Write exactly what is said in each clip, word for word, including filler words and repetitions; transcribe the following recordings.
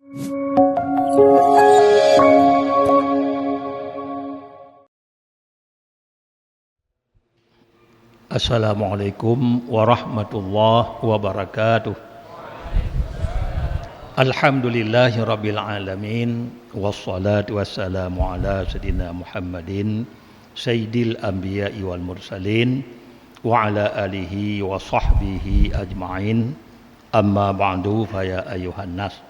Assalamualaikum warahmatullahi wabarakatuh. Alhamdulillahirabbil alamin, wassalatu wassalamu ala sayyidina Muhammadin, sayyidil anbiya'i wal mursalin, wa ala alihi wa sahbihi ajma'in. Amma ba'du, fa ya ayyuhan nas.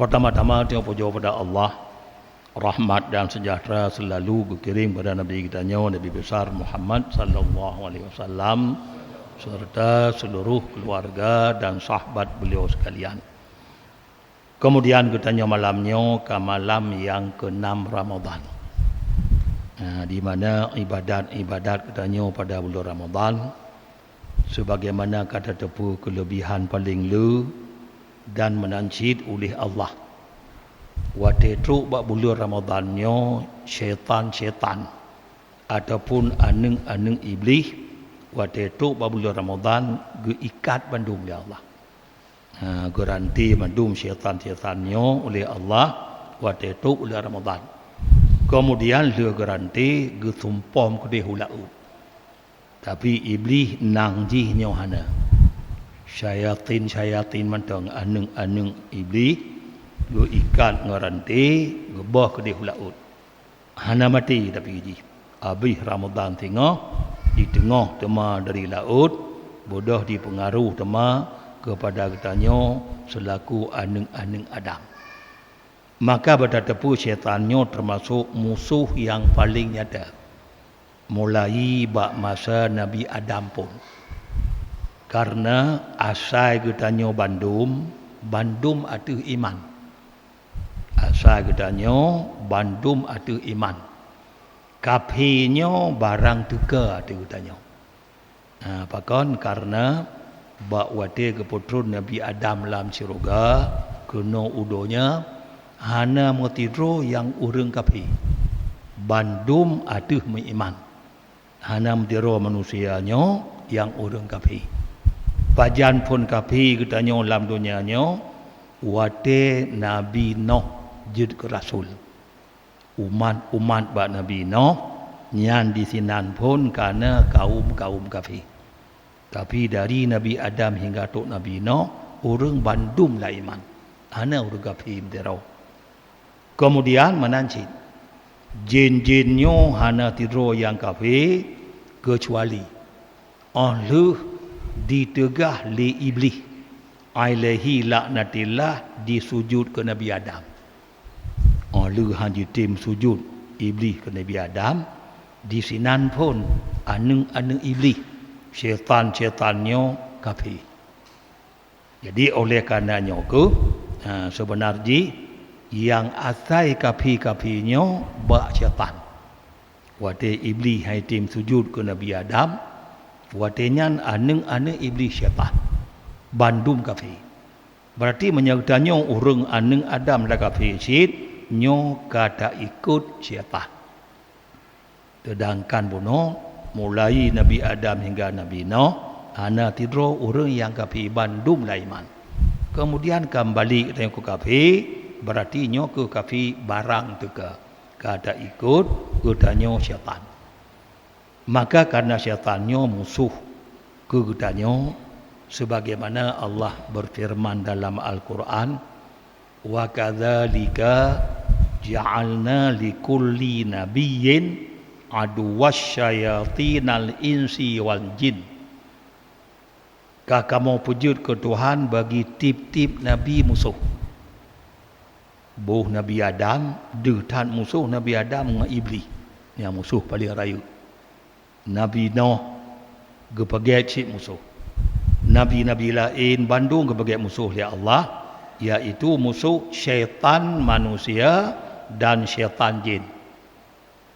Pertama-tama, tanyoe pujoe pada Allah, rahmat dan sejahtera selalu geukirém kepada Nabi geutanyoe, Nabi Besar Muhammad sallallahu alaihi wasallam, serta seluruh keluarga dan sahabat beliau sekalian. Kemudian geutanyoe malam nyoe ka malam nyang keenam Ramadhan. Nah, di mana ibadat-ibadat geutanyoe pada bulan Ramadhan, sebagaimana ka tateupeue keulebihan paleng le dan meunan cit uléh Allah. Watée trok bak bulan Ramadhan nyoe, syaitan-syaitan ataupun aneuëk-aneuëk Iblih, watée trok bak bulan Ramadhan, geuikat bandum lé Allah. Ha, geuranté mandum syaitan-syaitan nyoe uléh Allah watée trok bulan Ramadhan. Keumudian lheueh geuranté geusumpom keudeh u laôt. Tapi Iblih nang jih nyoe hana. Syayatin-syayatin mantong, aneuëk-aneuëk Iblih, geuikat ngon ranté, geuboh keudeh u laôt. Hana maté tapi jih. Abéh Ramadhan singoh, di teungoh teuma dari laôt, beudôh jipeungaroh teuma keupada geutanyoe seulaku aneuëk-aneuëk Adam. Maka beutateupeue syaitan nyoe teumasok musoh nyang paleng nyata, mulai bak masa Nabi Adam phon. Kareuna asai geutanyoe bandum, bandum ateueh iman. Asai geutanyoe bandum ateueh iman. Kafé nyoe barang teuka ateueh geutanyoe. Ha, pakon? Kareuna bak watée geupeutron Nabi Adam lam syeuruga keunoe u donya, hana meusidroe nyang ureuëng kafé. Bandum ateueh meuiman. Hana meusidroe manusia nyoe nyang ureuëng kafé. Pajan phon kafé geutanyoe lam donya nyoe, watée Nabi Noh jeuet keu rasul. Umat-umat bak Nabi Noh nyan disinan phon ka na kawöm-kawöm kafé. Tapi dari Nabi Adam hingga trok Nabi Noh, ureuëng bandum lam iman. Hana ureuëng kafé meusidroe. Keumudian meunan cit, jén-jén nyoe hana sidroe nyang kafé keucuali óh lheueh jiteugah lé Iblih, alaihi laknatillah, jisujut keu Nabi Adam. Óh lheueh han jitem sujut Iblih keu Nabi Adam, disinan phon aneuëk-aneuëk Iblih, syaitan-syaitan nyoe kafé. Jadi, oleh kareuna nyoe kheueh, ha, seubeuna jih nyang asai kafé-kafé nyoe bak syaitan. Watée Iblih han jitem sujut keu Nabi Adam, watée nyan aneuëk-aneuëk Iblih syaitan, bandum kafé. Beurati meunyoe geutanyoe ureuëng aneuëk Adam la kafé cit, nyoe ka taikot syaitan. Seudangkan bunoe, mulai Nabi Adam hingga Nabi Noh, hana sidroe ureuëng nyang kafé, bandum la iman. Keumudian ka meubalek geutanyoe keu kafé, beurati nyoe kheueh kafé barang teuka. Ka taikot geutanyoe syaitan. Maka kareuna syaitan nyoe musoh keu geutanyoe, sebagaimana Allah beufeureuman dalam Al-Qur'an, "Wa kadzalika ja'alna likulli nabiyyin aduwwasy syayatinal insi wal jin." Ka kamoe peujeuet keu Tuhan bagi tieb-tieb nabi musoh. Boh Nabi Adam, deuh that musoh Nabi Adam ngon Iblih, nyang musoh paleng rayeuk. Nabi Noh geupeugét cit musoh. Nabi-nabi laén bandum geupeugét musoh lé Allah, yaitu musoh syaitan manusia dan syaitan jén.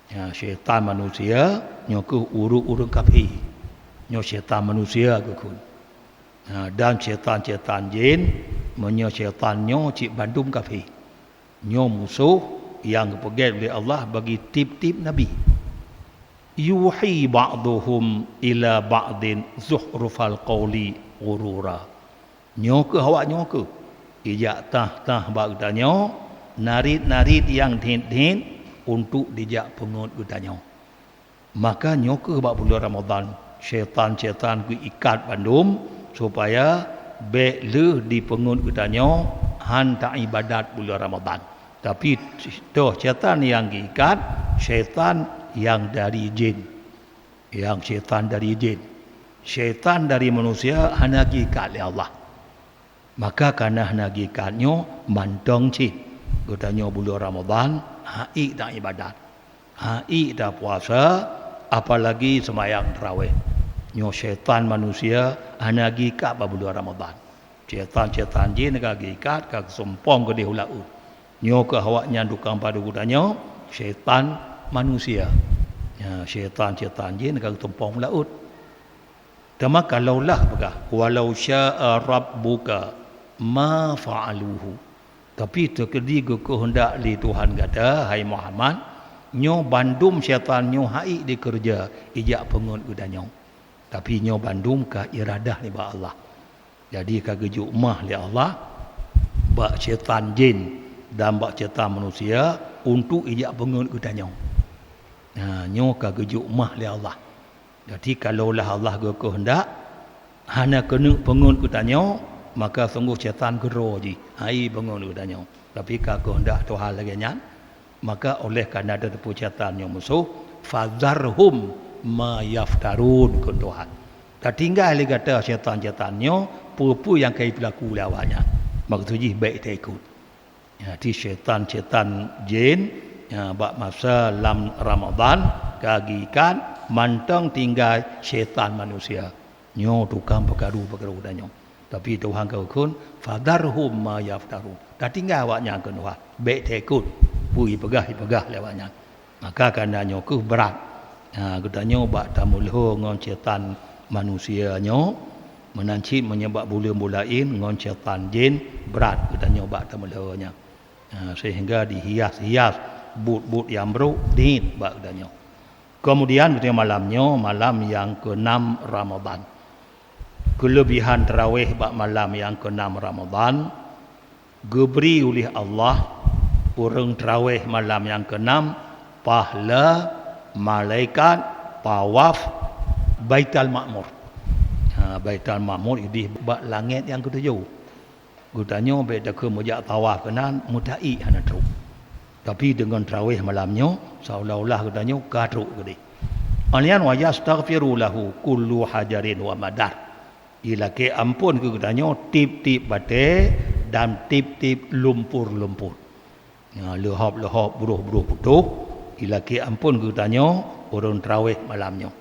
Ya, syaitan manusia nyoe kheueh ureuëng-ureuëng kafé. Nyoe syaitan manusia geukheun. Ha, dan syaitan-syaitan jén, meunyoe syaitan nyoe cit bandum kafé. Nyoe musoh nyang geupeugét lé Allah bagi tieb-tieb nabi. "Yuhi ba'duhum ila ba'din zukhrufal qauli ghurura." Nyoe kheueh awak nyoe kheueh. Ijak tah-tah bak geutanyoe, narit-narit nyang dhin-dhin untuk dijak peungeuet geutanyoe. Maka nyoe kheueh bak buleuen Ramadhan, syaitan-syaitan geuikat bandum supaya bék lheueh dipeungeuet geutanyoe han taibadat buleuen Ramadhan. Tapi toh syaitan nyang geuikat, syaitan nyang dari jin. Nyang syaitan dari jin. Syaitan dari manusia hana geuikat lé Allah. Maka kana hana geuikat nyoe mantong cit. Geutanyoe buleuen Ramadhan, haiek taibadat. Haiek tapuasa, apalagi seumayang tarawih. Nyoe syaitan manusia hana geuikat bak buleuen Ramadhan. Syaitan-syaitan jin ka geuikat, ka geusumpong keudeh u laôt. Nyoe keuh awaknyan tukang padub geutanyoe, syaitan manusia. Ya, syaitan-syaitan jin ka geusumpong u laôt. Teuma kalaulah peugah, "Walau syaa rabbuka ma fa'aluhu." Tapi teukeudi geukeuheundak lé Tuhan gata, hai Muhammad, nyoe bandum syaitan nyoe haiek dikeureuja ijak peungeuet geutanyoe. Tapi nyoe bandum ka iradah nibak Allah. Jadi ka geujok mah lé Allah bak syaitan jin dan bak syaitan manusia untuk ijak peungeuet geutanyoe. Nah, nyoe ka geujok mah lé Allah. Jadi, kalaulah Allah geukeuheundak hana keuneuk peungeuet geutanyoe, maka sunggoh syaitan keudroe jih, hai peungeuet geutanyoe. Tapi ka keuheundak Tuhan lagée nyan, maka oleh karena tateupeue syaitan nyoe musoh, "Fadzarhum ma yaftarun," kheun Tuhan. Tatinggai lé gata syaitan-syaitan nyoe, peue-peue nyang ka jipeulaku lé awaknyan. Maksud jih bék taikot. Ya, di syaitan-syaitan jin, ya, bak masa lam Ramadhan ka geuikat, mantong tinggai syaitan manusia. Nyoe tukang peukaru-peukaru geutanyoe. Tapi Tuhan ka geukheun, "Fadzarhum ma yaftarun." Tatinggai awaknyan kheun Tuhan. Bék taikot peue jipeugah-jipeugah lé awaknyan. Maka kana nyoe kheueh brat. Ha, geutanyoe bak tameulhô ngon syaitan manusia nyoe, meunan cit meunyoe bak buleuen-buleuen laén ngon syaitan jin, brat geutanyoe bak tameulhô nyan. Ha, sehingga dihias-hias buet-buet nyang brok niet bak geutanyoe. Keumudian geutanyoe malam nyoe, malam nyang keunam Ramadhan. Keuleubihan taraweh bak malam nyang keunam Ramadhan, geubri ulih Allah ureuëng taraweh malam nyang keunam pahala malaikat tawaf Baitul Makmur. Ha, Baitul Makmur ideh bak langét nyang keutujoh. Geutanyoe bék takheun meujak tawaf keunan meutaiek hana trok. Tapi deungon taraweh malam nyoe, seolah-olah geutanyoe ka trok keudeh. Nyan, "Wa yastaghfiru lahu kullu hajarin wa madar." Ilakée amphon keu geutanyoe tieb-tieb batée dan tieb-tieb lumpur-lumpur. Ya, leuhop-leuhop, broh-broh putôh, ilakée amphon keu geutanyoe ureuëng taraweh malam nyoe.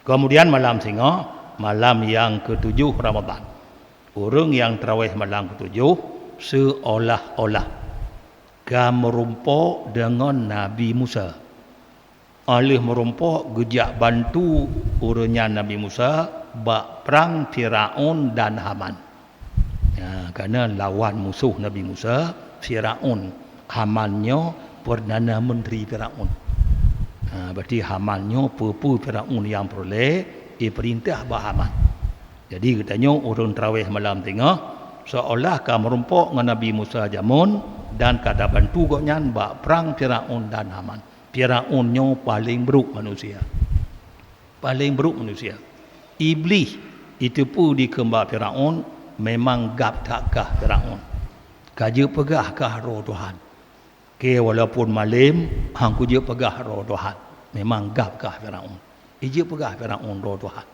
Keumudian malam singoh, malam nyang keutujoh Ramadhan. Ureuëng nyang taraweh malam keutujoh seolah-olah ka meurumpok deungon Nabi Musa. Óh lheueh meurumpok geujak bantu ureuëng nyan Nabi Musa bak prang Firaun dan Haman. Ya, karena lawan musoh Nabi Musa, Firaun, Haman nyoe perdana menteri Firaun. Ha, berarti Haman nyoe peue-peue Firaun nyang peureulée ipeurintah bak Haman. Jadi geutanyoe ureuëng taraweh malam singoh seolah ka meurumpok ngon Nabi Musa jameun dan ka tabantu gobnyan bak prang Firaun dan Haman. Firaun nyoe paleng brok manusia. Paleng brok manusia. Iblih iteupeue dikeue bak Firaun, memang gab that kah Firaun. Ka jeuet peugah kah droe Tuhan. Oke, walaupun malem, han kujeuet peugah droe Tuhan. Memang gab kah Firaun. Ijeuet peugah Firaun droe Tuhan.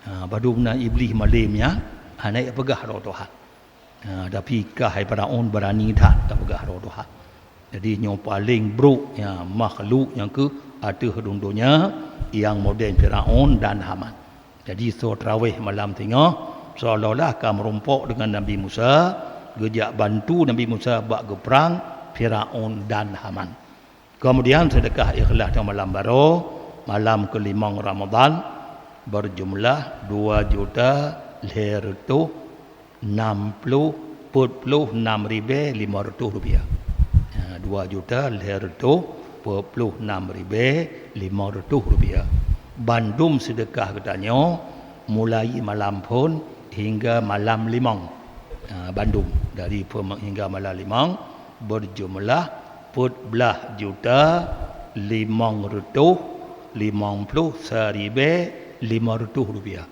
Ha, padub na Iblih malem nyan, hana jipeugah droe Tuhan. Ha, tapi kah hai Firaun beurani that tapeugah droe Tuhan. Jadi nyoe paleng brok, ya, makhluk nyang keuh ateueh rhueng donya nyang model Firaun dan Haman. Jadi soe taraweh malam singoh seolah-olah ka meurumpok deungon Nabi Musa, geujak bantu Nabi Musa bak geuprang Firaun dan Haman. Keumudian seudeukah ikhlas ngon malam baroe, malam keulimong Ramadhan, beurjumlah dua juta lhée reutôh nam ploh peuet ploh nam ribée limong reutôh rupiah. Ya, dua juta lhée reutôh peuet ploh nam ribée limong reutôh rupiah. Bandum seudeukah geutanyoe mulai malam phon hingga malam limong. Ha, bandum. Dari peuet hingga malam limong, berjumlah peuet blah juta limong reutôh limong ploh siribèe limong reutôh rupiah.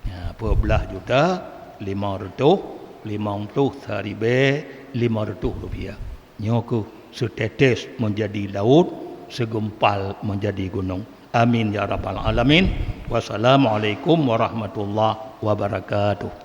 Ya, peuet blah juta limong reutôh limong ploh siribèe limong reutôh rupiah. Nyoe keuh seutetes menjadi laôt, segumpal menjadi gunong. Amin ya rabbal alamin. Wassalamualaikum warahmatullahi wabarakatuh.